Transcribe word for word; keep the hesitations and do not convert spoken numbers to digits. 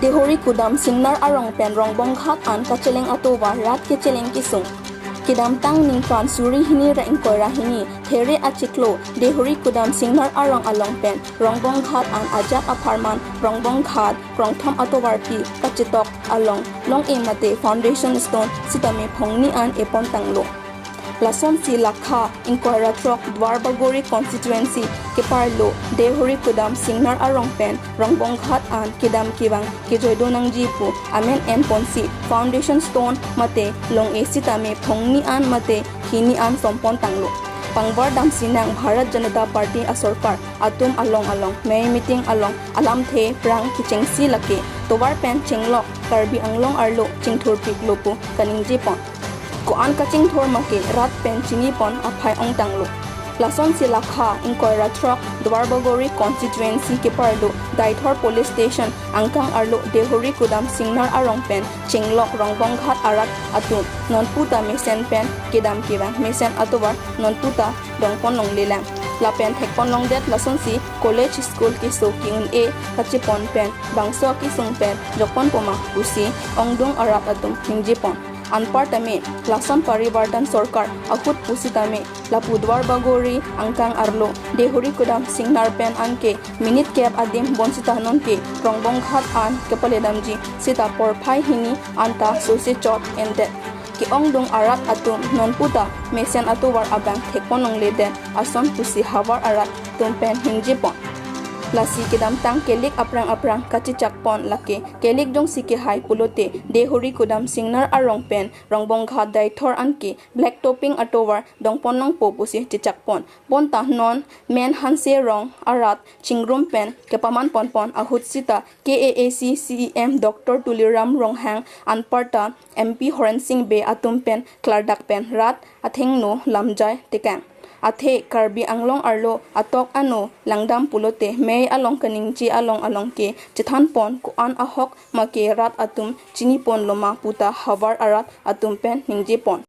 Dehori Kudam Singnar arong pen Rongbong Ghat an kacheleng atovar rat kecheleng kesung. Kedamtang ningkan suri hini ra ingkoi ra hini, there achiklo, Dehori Kudam Singnar arong along pen Rongbong Ghat an ajak apharman Rongbong Ghat krongthom atovarpi kachetok along long-e mate foundation stone sitame phongni an epon tanglo. Lasonsi lakha ingkoi ra throk Duarbagori constituency keparlo Dehori Kudam Singnar arong pen Rongbong Ghat an kedam kevang kejoido nangji pu amen enponsi foundation stone mate long-e sitame phongni an mate hini an sompon tanglo. Pangbar damsinang Bharat Janata Party asorkar atum along along mei meeting along alamthe prang kechengsi lake tovar pen chenglok Karbi Anglong arlo chingthurpiklo pu kaningjepon. Ko-an kachingthur ma ke rat pen chinipon aphai ongtanglo. Lasonsi lakha ingkoi ra throk Duarbagori constituency keparlo Deithor Police Station angkang arlo Dehori Kudam Singnar arong pen chenglok Rongbong Ghat arat atum nonputa mesen pen kedam kevang mesen atovar nonputa dongpon longlelang. Lapen thekpon longdet lasonsi college school keso ke-un-e kachepon pen bangso kesung pen jokponpo ma pusi ongdung arat atum ningjepon. Anparta me lason parivartan sorkar ahut pusitame lapu Duarbagori angkang arlo Dehori Kudam Singnar pen anke minute kep adim bonsita nonke Rongbong Ghat an kepaledamji sita porphai hini anta sose chot endet. Ke-ongdung arat atum nonputa mesen atovar abang thekpon longledet ason pusi havar arat atum pen ningjepon. Lasi kedamtang kelik aphrang aphrang kachechakpon lake kelik jongsi kehai pulote Dehori Kudam Singnar arong pen Rongbong Ghat Deithor anke black topping atovar dongpon longpo pusi chechakpon. Bonta non men hanse rong arat chingrum pen kepaman ponpon ahut sita K A A C C E M Doctor Tuliram Ronghang anparta M P Horen Sing Bey atum pen klardak pen rat athengno lamjai tekang. Athe Karbi Anglong arlo atok ano langdam pulote mei along kaningje along along ke chethanpon ko-an ahok ma ke rat atum chinipon loma puta havar arat atum pen ningjepon.